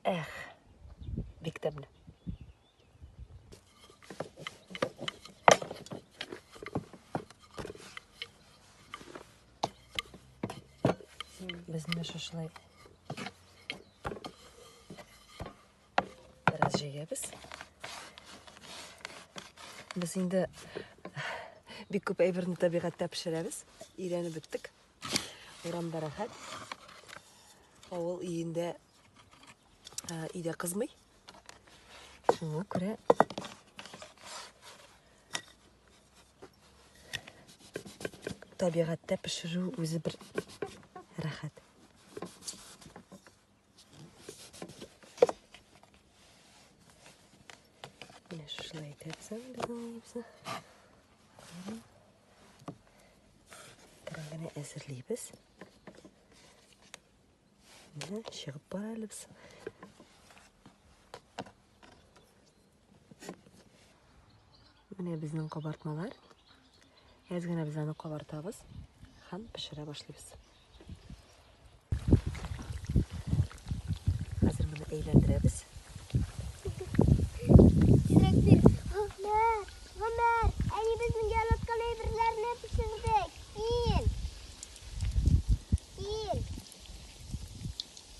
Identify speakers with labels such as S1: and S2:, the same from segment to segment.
S1: Эх, бик тәмле. Без менә шушылай бераз җәябез. Без инде бик күп әйберне табигатьтә пешерәбез. Өйрәнеп беттек. Урамда рәхәт. Авыл өендә өйдә кызмый. Шуңа күрә табигатьтә пешерү үзе бер рәхәт. Менә шушылай итәбез аны безнең өебезне. Әкрен генә әзерлибез. Менә чыгып бара әле без. Менә безнең кабартмалар. Әз генә без аны кабартабыз һәм пешерә башлыйбыз. Хәзер моны әйләндерәбез.
S2: Тизрәк бир. Гомәр, Гомәр, әни безнең яраткан әйберләрне пешерде. Кил. Кил.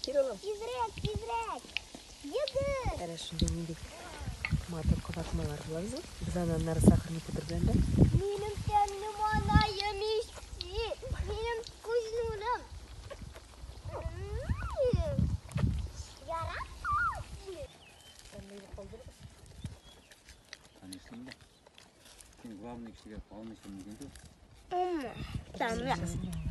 S1: Кил, улым.
S2: Тизрәк, тизрәк. Йөгер.
S1: Әнә шундый нинди матур кабартмалар була безнең. Без аны аннары сахарный пудра белән дә.
S2: Минем тәмле манаем ишти. Минем күз нурым. Яратам сине.
S3: Конечно, инде. Син главный кешегә калмыйсың мөмкин түгел.
S2: Тәмле.